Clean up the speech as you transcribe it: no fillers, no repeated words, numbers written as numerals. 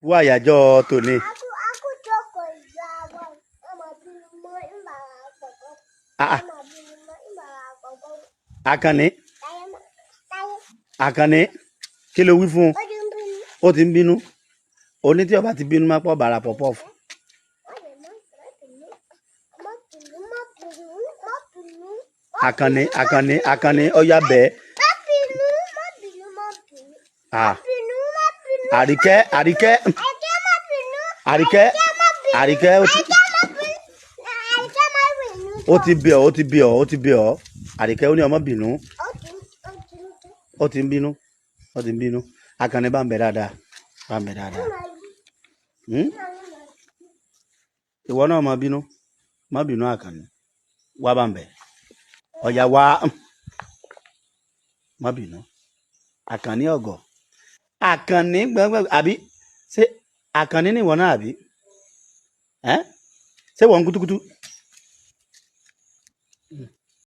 Kú àyájọ́ tòní. Ah, ah, Àkànní, Àkànní, kí ló wí fún un? Ó ti ń bínú. Oní tí ó bá ti bínú má pọ̀ bàrà pọ̀pọ̀. Àkànní, Àkànní, Àkànní, ọ̀yá bẹ́ẹ̀. Ah, Àríkẹ́, Àríkẹ́, Àríkẹ́, Àríkẹ́, ó ti bẹ̀ ọ́, ó ti bẹ̀ ọ́, ó ti bẹ̀ ọ́. Àríkẹ́ ó ní ọmọ bínú. Ó ti ń bínú. Ó ti ń bínú. Àkànní bá ń bẹ̀ dáadáa. Bá ń bẹ̀ dáadáa. Hmm? Ìwọ náà má bínú. Má bínú, Àkànní. Wá bá ń bẹ̀. Ọ̀yá wá. Má bínú. Àkànní ọ̀gọ̀. Àkànní gbẹ́ngbẹ́ àbí? Ṣé Àkànní ni ìwọ náà àbí? Ẹ́? Ṣé wọ́n ń kútúkútú?